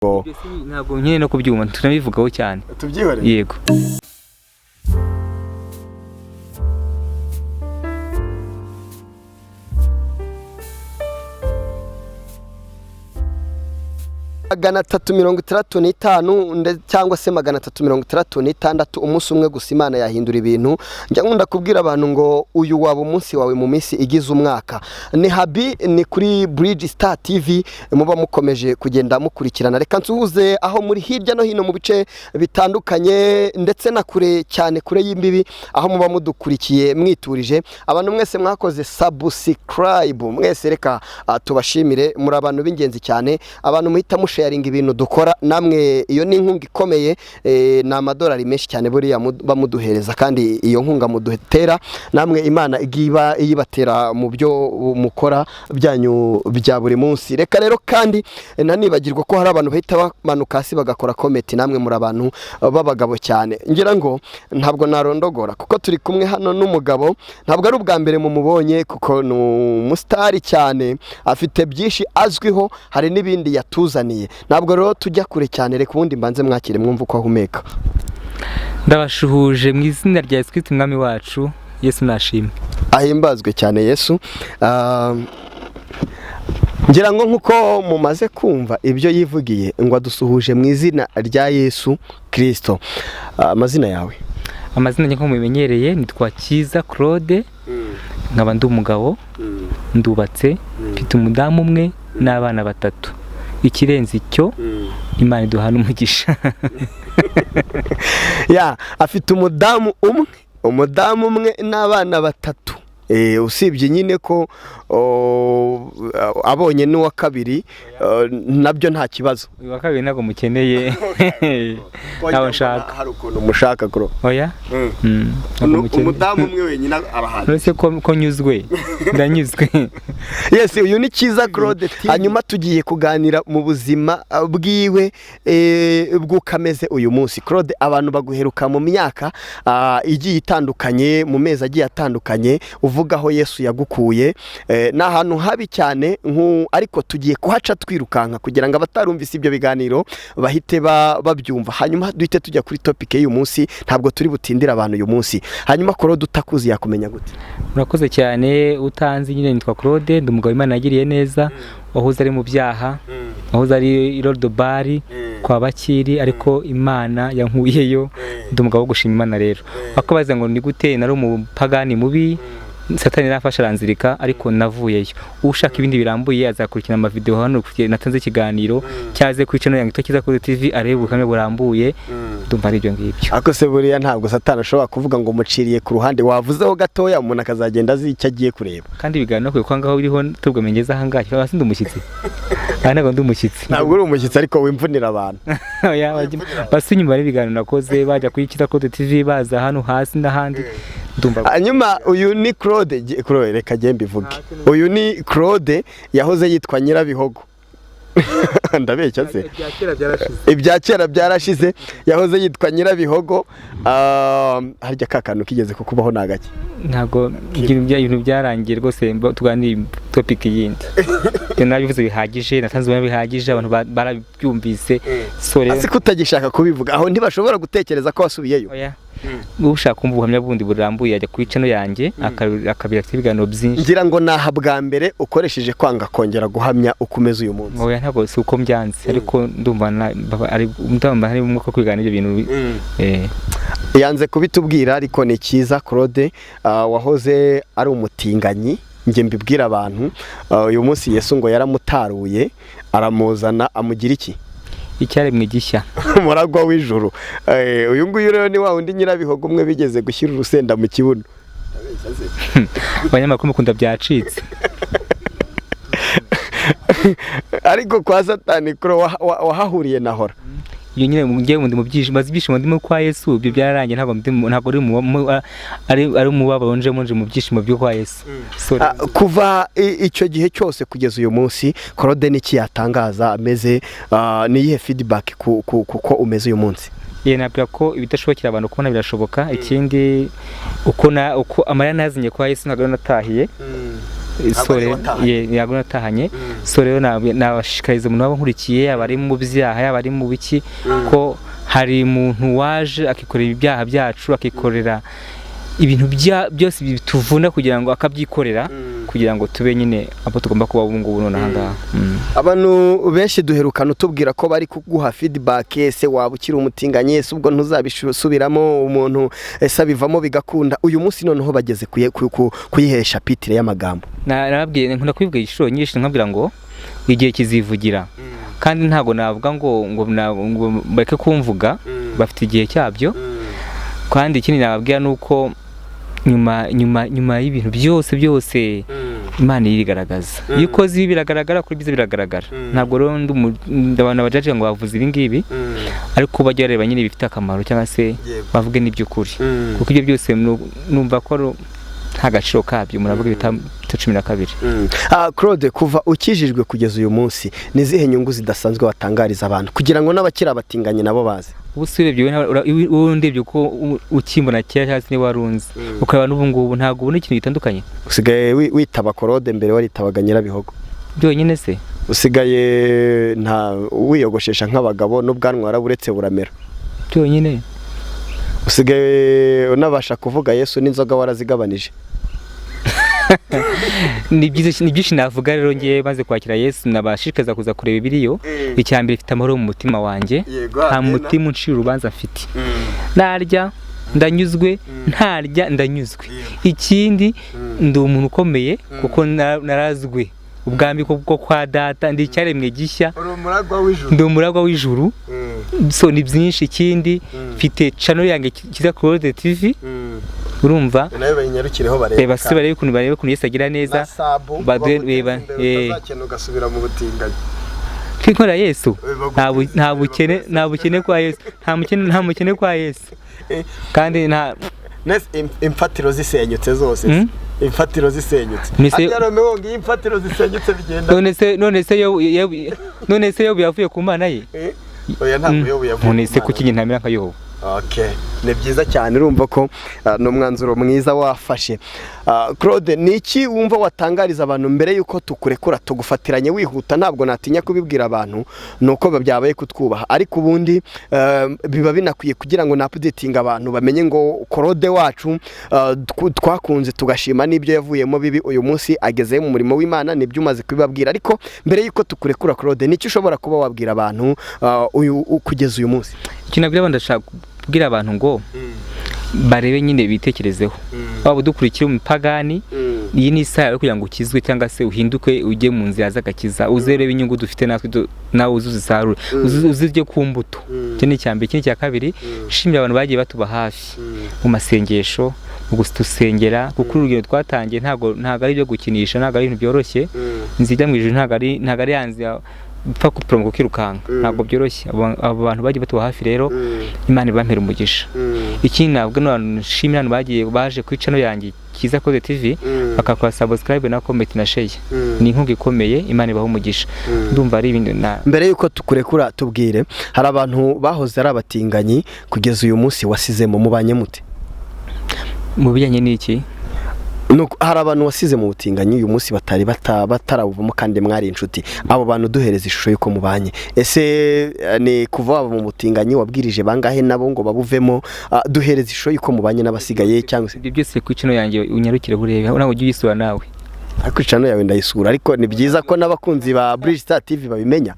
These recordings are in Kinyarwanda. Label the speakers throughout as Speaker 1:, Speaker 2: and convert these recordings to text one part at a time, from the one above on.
Speaker 1: Ntabwo nkeneye no kubyumva, tunabivugaho cyane.
Speaker 2: Tubyihorere.
Speaker 1: Yego.
Speaker 2: 365 cyangwa se 366, umunsi umwe gusa Imana yahindura ibintu. Njya nkunda kubwira abantu ngo uyu waba umunsi wawe mu minsi igize umwaka. Ni Habi, ni kuri Bridge Star TV muba mukomeje kugenda mukurikirana. Reka nsuhuze aho muri hirya no hino mu bice bitandukanye ndetse na kure cyane, kure y'imbibi, aho muba mudukurikiye mwiturije. Abantu mwese mwakoze subscribe mwese, reka tubashimire, muri abantu b'ingenzi cyane. Abantu muhita musharinga ibintu dukora, namwe iyo ni inkunga ikomeye, ni amadolari menshi cyane buriya bamuduhereza, kandi iyo nkunga mudutera namwe Imana igiba iyibatera mu byo mukora byanyu bya buri munsi. Reka rero kandi nanibagirwa ko hari abantu bahita bamanuka hasi bagakora comment, namwe muri abantu b'abagabo cyane. Ngira ngo ntabwo narondogora kuko turi kumwe hano n'umugabo, ntabwo ari ubwa mbere mumubonye kuko ni umusitari cyane, afite byinshi azwiho, hari n'ibindi yatuzaniye. Ntabwo rero tujya kure cyane, reka ubundi mbanze mwakire mwumve uko ahumeka.
Speaker 1: Ndabashuhuje mu izina rya Yesu Kristo umwami wacu. Yesu nashimwe,
Speaker 2: ahimbazwe cyane Yesu. Ngira ngo nkuko mumaze kumva ibyo yivugiye ngo adusuhuje mu izina rya Yesu Kristo. Amazina yawe?
Speaker 1: Amazina nkuko mubimenyereye nitwa Cyiza Claude, nkaba ndi umugabo, ndubatse, mfite umudamu umwe n'abana batatu. Ikirenze icyo, Imana iduhana umugisha.
Speaker 2: Ya, afite umudamu umwe n'abana batatu. Usibye nyine ko abonye n'uwa kabiri nabyo nta kibazo.
Speaker 1: Uwa kabiri ntabwo mukeneye, ntabwo nshaka.
Speaker 2: Hari ukuntu mushaka kuro?
Speaker 1: Oya.
Speaker 2: Umudamu umwe wenyine arahari.
Speaker 1: Uretse ko nyuzwe, ndanyuzwe.
Speaker 2: Yes, uyu ni Cyiza Claude. Hanyuma tugiye kuganira mu buzima bwiwe bw'uko ameze uyu munsi. Claude, abantu baguheruka mu myaka igiye itandukanye, mu mezi agiye atandukanye, uvuga aho Yesu yagukuye. Ni ahantu habi cyane, ariko tugiye kuhaca twirukanka kugira ngo abatarumvise ibyo biganiro bahite babyumva, hanyuma duhite tujya kuri topic y'uyu munsi. Ntabwo turi butindire abantu uyu munsi. Hanyuma Claude, utakuzi yakumenya gute?
Speaker 1: Murakoze cyane. Utanzi nyine nitwa Claude, ndi umugabo Imana yagiriye neza, wahoze ari mu byaha, wahoze ari i Lodobari kwa Bakiri, ariko Imana yankuyeyo, ndi umugabo wo gushima Imana. Rero bakabaza ngo ni gute nari umupagani mubi, Satani yarafashe aranzirika, ariko navuyeyo. Ushaka ibindi birambuye azakurikirana amavideo hano natanze ikiganiro cyaze kuri channel yanjye Cyiza Claude TV, arebe ubuhamya burambuye. Ndumva ari ibyo ngibyo.
Speaker 2: Ako se buriya ntabwo Satani ashobora kuvuga ngo muciriye ku ruhande, wavuzeho gatoya umuntu akazagenda azi icyo agiye kureba.
Speaker 1: Kandi ibiganiro kuko ngaho biriho tubwamenyeza aha ngaha, hasi ndi umushyitsi. Aha ntabwo ndi umushyitsi.
Speaker 2: Ntabwo uri umushyitsi ariko wimvunira abantu.
Speaker 1: Basi nyuma y'ibiganiro nakoze bajya kuri Cyiza Claude TV, baza hano hasi n'ahandi.
Speaker 2: Hanyuma uyu ni Claude, Claude reka njye mbivuge. Uyu ni Claude yahoze yitwa Nyirabihogo. Ndabeshya se? Ibya kera byarashize. Yahoze yitwa Nyirabihogo. Harya ka kantu kigeze kukubaho ni agake?
Speaker 1: Ntabwo ibintu byarangiye rwose, tuganire topic yindi. Nabivuze bihagije, natanze ubuhamya bihagije, abantu barabyumvise.
Speaker 2: Asi kutagishaka kubivuga aho ntibashobora gutekereza ko wasubiyeyo.
Speaker 1: Ushaka kumva ubuhamya bundi burambuye ajya kuri channel yanjye akabira ibiganiro byinshi.
Speaker 2: Ngira ngo naha bwa mbere ukoresheje kwanga kongera guhamya uko umeze uyu munsi.
Speaker 1: Oya, ntabwo si uko mbyanze, ariko ndumva ari umwuka kwigana ibyo bintu.
Speaker 2: Yanze kubitubwira, ariko ni Cyiza Claude wahoze ari umutinganyi. Njye mbibwira abantu, uyu munsi Yesu ngo yaramutaruye aramuzana amugira iki?
Speaker 1: Icyaremwe gishya,
Speaker 2: umuragwa w'ijuru. Uyu nguyu rero ni wa wundi Nyirabihogo umwe bigeze gushyira urusenda mu kibuno.
Speaker 1: Abanyamakuru mukunda byacitse.
Speaker 2: Ariko kwa Satani kuro wahahuriye na hora.
Speaker 1: Iyo nyine ngiye ndi mu byishimo, maze ibyishimo ndimo kwa Yesu, ibyo byararangiye, ntabwo ari umubabaro nje mu byishimo byo kwa Yesu.
Speaker 2: Kuva icyo gihe cyose kugeza uyu munsi, Claude niki yatangaza ameze, ni iyihe feedback kuko umeze uyu munsi?
Speaker 1: Nabwira ko ibidashobokera abantu kubona birashoboka. Ikindi uko amarira nazinye kwa Yesu ntabwo natahiye. So rero ntabwo natahanye. So rero nabashishikariza umuntu waba nkurikiye, yaba ari mu byaha, yaba ari mu biki, ko hari umuntu waje akikorera ibyaha byacu, akikorera ibintu byose bituvuna kugira ngo akabyikorera, kugira ngo tube nyine abo tugomba kuba ubu ngubu none aha ngaha.
Speaker 2: Abantu benshi duherukana utubwira ko bari kuguha feedback, ese waba ukiri umutinganyi, ese ubwo ntuzabisubiramo, umuntu ese abivamo bigakunda. Uyu munsi noneho bageze kuyihesha pitire y'amagambo.
Speaker 1: Narababwiye, nkunda kubibwira inshuro nyinshi, nkabwira ngo igihe kizivugira, kandi ntabwo navuga ngo bareke kumvuga, bafite igihe cyabyo. Kandi ikindi nababwira ni uko nyuma y'ibintu byose byose Imana irigaragaza. Iyo ukoze ibi biragaragara, kuri byiza biragaragara. Ntabwo rero abantu bajaje ngo bavuze ibi ngibi, ariko bajya bareba nyine ibifite akamaro cyangwa se bavuge n'iby'ukuri, kuko ibyo byose numva ko nta gaciro kabyo. Muravuga ibita 12.
Speaker 2: Claude, kuva ukijijwe kugeza uyu munsi, ni izihe nyungu zidasanzwe watangariza abantu kugira ngo n'abakiri abatinganyi nabo baze?
Speaker 1: Ubu si urebye wowe ndebye uko ukimbona kera cyangwa se niba warunze ukareba n'ubu ngubu, ntabwo ubona ikintu gitandukanye.
Speaker 2: Usigaye witaba Claude, mbere waritabaga Nyirabihogo.
Speaker 1: Byonyine se?
Speaker 2: Usigaye nta wiyogoshesha nk'abagabo, n'ubwanwa waraburetse buramera.
Speaker 1: Byonyine.
Speaker 2: Usigaye unabasha kuvuga Yesu, n'inzoga warazigabanije.
Speaker 1: Ni byinshi navuga. Rero ngiye maze kwakira Yesu, nabashishikariza kuza kureba ibiriyo. Icya mbere, mfite amahoro mu mutima wanjye, nta mutima uncira urubanza mfite. Narya ndanyuzwe, ntarya ndanyuzwe. Ikindi, ndi umuntu ukomeye kuko narazwe ubwami bwo kwa data, ndi icyaremwe gishya, ndi umuragwa w'ijuru. So ni byinshi. Ikindi, mfite channel yanjye Kiza Claude TV, urumva,
Speaker 2: nayo bayinyarukireho barebe,
Speaker 1: basi barebe ukuntu, barebe ukuntu Yesu agira neza,
Speaker 2: barebe ugasubira mu butinganyi.
Speaker 1: Twikora Yesu, nta bukene, nta bukene kwa Yesu, nta mukene, nta mukene kwa Yesu. Kandi nta
Speaker 2: imfatiro zisenyutse zose, imfatiro zisenyutse atari ngo imfatiro zisenyutse bigenda.
Speaker 1: None se Yobu yavuye ku Mana ye?
Speaker 2: Oya, ntabwo Yobu yavuye.
Speaker 1: None se kuki ntamera nka Yobu?
Speaker 2: Okay, ni byiza cyane, urumva ko ni umwanzuro mwiza wafashe. Claude, ni iki wumva watangariza abantu mbere y'uko tukurekura tugufatiranye wihuta? Ntabwo natinya kubibwira abantu, ni uko byabaye kutwubaha, ariko ubundi biba binakwiye kugira ngo napudetinge abantu bamenye ngo Claude wacu twakunze tugashima n'ibyo yavuyemo bibi, uyu munsi ageze mu murimo w'Imana, nibyo umaze kubibabwira. Ariko mbere y'uko tukurekura Claude, ni iki ushobora kuba wabwira abantu kugeza uyu munsi?
Speaker 1: Ikintu nabwira abantu, ndashaka kubwira abantu ngo barebe nyine bitekerezeho. Waba udukurikira umupagani, iyi ni isaha yo kugira ngo ukizwe cyangwa se uhinduke ujye mu nzira z'agakiza, uze urebe inyungu dufite natwe, nawe uze uzisarure, uzirye ku mbuto. Icyo ni icya mbere. Ikindi cya kabiri, nshimira abantu bagiye batuba hafi mu masengesho, mu gusengera, kuko urugendo twatangiye ntabwo ari ibyo gukinisha, ntabwo ari ibintu byoroshye. Inzira ijya mu ijuru ntabwo ari ya nzira upfa kuporomoka ukirukanka, ntabwo byoroshye. Abo bantu bagiye batuba hafi rero, Imana ibampera umugisha. Ikindi ntabwo nshimira abantu bagiye baje kuri channel yanjye Kiza Claude TV, bakakora subscribe na comment na share, ni inkunga ikomeye, Imana ibaha umugisha. Ndumva ari ibindi.
Speaker 2: Mbere yuko tukurekura, tubwire, hari abantu bahoze ari abatinganyi kugeza uyu munsi wasizemo, mubanye mute?
Speaker 1: Mu bijyanye n'iki?
Speaker 2: Hari abantu wasize mu butinganyi uyu munsi batari batarabuvamo kandi mwari inshuti. Abo bantu duhereza ishusho y'uko mubanye. Ese ni kuva waba mu butinganyi wabwirije bangahe nabo ngo babuvemo? Duhereza ishusho y'uko mubanye n'abasigaye cyangwa se
Speaker 1: ibyo byose ku channel yanjye unyarukire urebe, ntabwo ujye uyisura nawe.
Speaker 2: Ariko channel yawe ndayisura, ariko ni byiza ko n'abakunzi ba Bridge Star TV babimenya.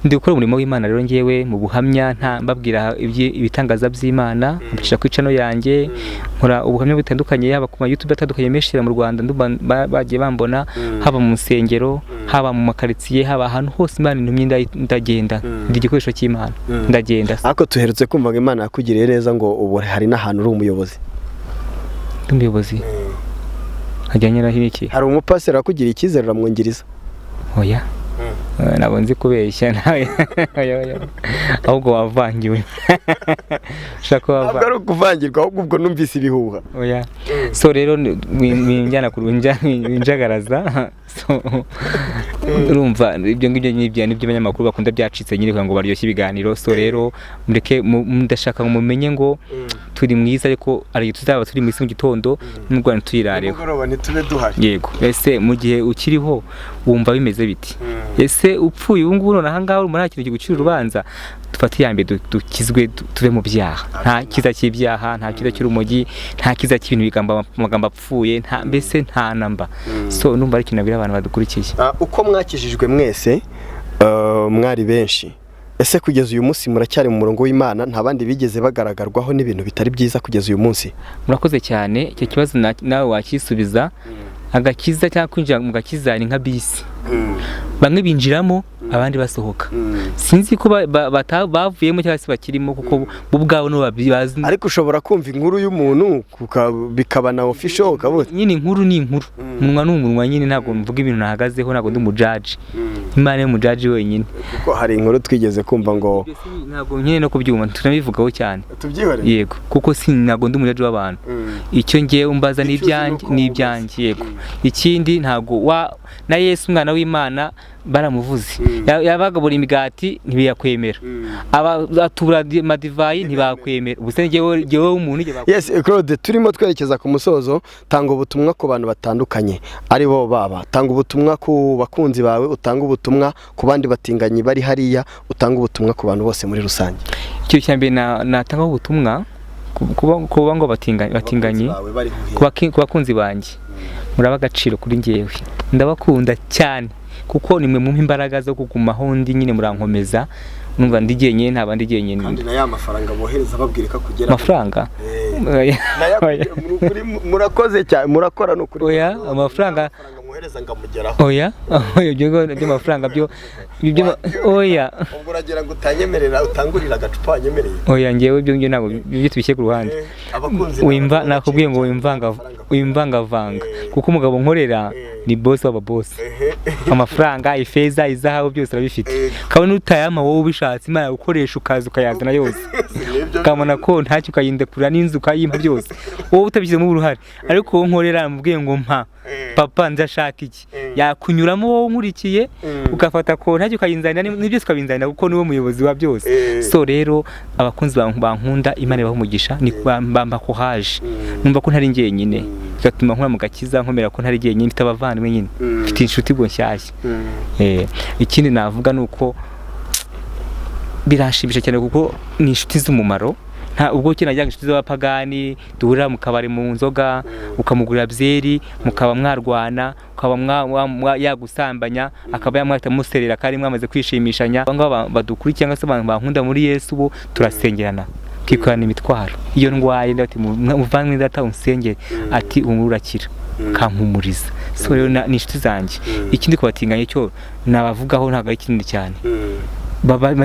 Speaker 1: Ndi gukora umurimo w'Imana rero ngewe mu buhamya, nta mbabwira ibitangaza by'Imana, mbicisha kuri channel yanjye, nkora ubuhamya butandukanye, yaba ku ma YouTube atandukanye menshi mu Rwanda bagiye bambona, haba mu nsengero, haba mu makaritsiye, haba ahantu hose Imana intumye ndagenda, ndi igikoresho cy'Imana, ndagenda.
Speaker 2: Ariko tuherutse kumva ngo Imana yakugiriye neza, ngo ubu hari n'ahantu uri umuyobozi.
Speaker 1: Umuyobozi ajyanye na iki?
Speaker 2: Hari umupasiteri wakugiriye icyizere uramwungiriza?
Speaker 1: Oya, ntabwo nzi kubeshya nawe, ahubwo wavangiwe.
Speaker 2: Ntabwo ari ukuvangirwa, ahubwo ubwo numvise ibihuha.
Speaker 1: Oya, so rero winjyana ku winjagaraza. So, urumva ibyo ngibyo nibyo abanyamakuru bakunda byacitse nyine kugira ngo baryoshye ibiganiro. So rero mureke ndashaka ngo mumenye ngo turi mwiza, ariko hari igihe tuzaba turi mu isi mu gitondo n'ubwo ntituyirareho.
Speaker 2: Nimugoroba ntitube duhari.
Speaker 1: Yego. Ese mu gihe ukiriho wumva bimeze biti? Ese upfuye ubu ngubu none aha ngaha urumva nta kintu kigucira urubanza? Dufate iya mbere, dukizwe, tuve mu byaha. Nta cyiza cy'ibyaha, nta cyiza cy'urumogi, nta cyiza cy'ibintu bigambo, amagambo apfuye, nta mbese nta namba. So numva ari ikintu nabwira abantu badukurikiye.
Speaker 2: Uko mwakijijwe mwese, mwari benshi, ese kugeza uyu munsi muracyari mu murongo w'Imana? Nta bandi bigeze bagaragarwaho n'ibintu bitari byiza kugeza uyu munsi?
Speaker 1: Murakoze cyane. Icyo kibazo nawe wakisubiza. Agakiza cyangwa kwinjira mu gakiza ni nka bisi, bamwe binjiramo abandi basohoka. Sinzi ko bavuyemo cyangwa se bakirimo, kuko bo ubwabo nibo bazi.
Speaker 2: Ariko ushobora kumva inkuru y'umuntu bikaba na official ukavuga
Speaker 1: Nyine inkuru ni inkuru, umunwa ni umunwa nyine. Ntabwo mvuga ibintu nahagazeho, ntabwo ndi umujaji. Imana ni umujaji wenyine.
Speaker 2: Kuko hari inkuru twigeze kumva ngo
Speaker 1: Ntabwo nyine no kubyumva tunabivugaho cyane.
Speaker 2: Tubyihorere.
Speaker 1: Yego, kuko si ntabwo ndi umujaji w'abantu. Icyo ngewe umbaza ni
Speaker 2: Icyo uzi ni
Speaker 1: ibyanjye.
Speaker 2: uko
Speaker 1: Ni ibyanjye, yego. Ikindi, ntabwo wa na Yesu umwana w'Imana baramuvuze. Yabagabura imigati ntibiyakwemera, aba atura madivayi ntibakwemera. Ubuse njyewe w'umuntu njye
Speaker 2: Yes, Claude, turimo twerekeza ku musozo. Tanga ubutumwa ku bantu batandukanye ari bo baba, tanga ubutumwa ku bakunzi bawe, utanga ubutumwa ku bandi batinganyi bari hariya, utanga ubutumwa ku bantu bose muri rusange.
Speaker 1: Ikintu cya mbere natangaho ubutumwa kuba ngo batinganyi,
Speaker 2: Abakunzi bawe bari hehe?
Speaker 1: ku bakunzi banjye, muraba agaciro kuri njyewe. Ndabakunda cyane kuko nimwe mumpa imbaraga zo kugumaho ndi nyine, murankomeza. Numva ndi jyenyine, ntaba ndi jyenyine.
Speaker 2: Kandi na ya mafaranga bohereza babwira ko akugeraho.
Speaker 1: Amafaranga?
Speaker 2: Oya. Murakoze cyane, murakora ni ukuri.
Speaker 1: Oya, amafaranga
Speaker 2: Amafaranga mwohereza ngamugeraho.
Speaker 1: Oya, ibyo by'amafaranga byo oya.
Speaker 2: Ubwo uragira ngo utanyemerera utangurira agacupa wanyemereye.
Speaker 1: Oya, njyewe ibyo ngibyo ntabwo, ibyo tubishyire ku ruhande.
Speaker 2: Abakunzi
Speaker 1: Wimva
Speaker 2: n'abagabo
Speaker 1: nakubwiye ngo
Speaker 2: bacika
Speaker 1: wimvanga
Speaker 2: amafaranga.
Speaker 1: Wimvangavanga, kuko umugabo nkorera ni boss w'ababosi. Amafaranga, ifeza, izahabu, byose arabifite. Kabone utayama wowe ubishatse, Imana yagukoresha ukaza ukayazana yose.
Speaker 2: Nibyo.
Speaker 1: Ukabona ko ntacyo, ukayindekura n'inzu ukayimpa byose wowe utabishyizemo uruhare. Ariko wowe nkorera namubwiye ngo mpa, papa ndashaka iki, yakunyuramo wowe unkurikiye, ugafata ko ntacyo ukayinzanira ni byose ukabinzanira, kuko niwe muyobozi wa byose. So rero abakunzi bankunda, Imana ibaha umugisha, ni bampa courage, numva ko ntari njyenyine, bigatuma nkura mu gakiza, nkomera ko ntari jyenyine, mfite abavandimwe nyine, mfite inshuti ubwo nshyashya. Ikindi navuga ni uko biranshimisha cyane kuko ni inshuti z'umumaro. Nta ubwo kera najyaga inshuti z'abapagani duhurira mu kabari mu nzoga, ukamugurira byeri, mukaba mwarwana, ukaba yagusambanya, akaba yamwahita muserera kandi mwamaze kwishimishanya. Aba ngaba badukurikiye cyangwa se abantu bankunda muri Yesu, bo turasengerana, twikorana imitwaro. Iyo ndwaye ndati: "Muvandimwe data, unsengere." Ati: "Ubu urakira," kampumuriza. So rero ni inshuti zanjye. Ikindi kubatinganya cyo nabavugaho ntabwo ari kinini cyane.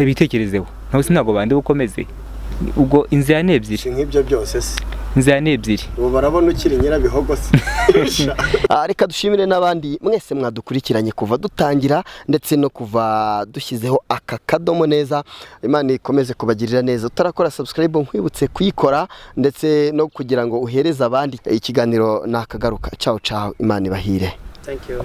Speaker 1: Bitekerezeho ntabwo ntabwo bandi bukomeze. Ubwo inzira ni ebyiri.
Speaker 2: Si nk'ibyo byose se?
Speaker 1: Inzira ni ebyiri.
Speaker 2: Ubu barabona ukiri nyirabihogo se? Reka dushimire n'abandi mwese mwadukurikiranye kuva dutangira ndetse no kuva dushyizeho aka kadomo neza. Imana ikomeze kubagirira neza. Utarakora subscribe, nkwibutse kuyikora ndetse no kugira ngo uhereze abandi ikiganiro. Nakagaruka. Ciao ciao, Imana ibahire.
Speaker 3: Thank you.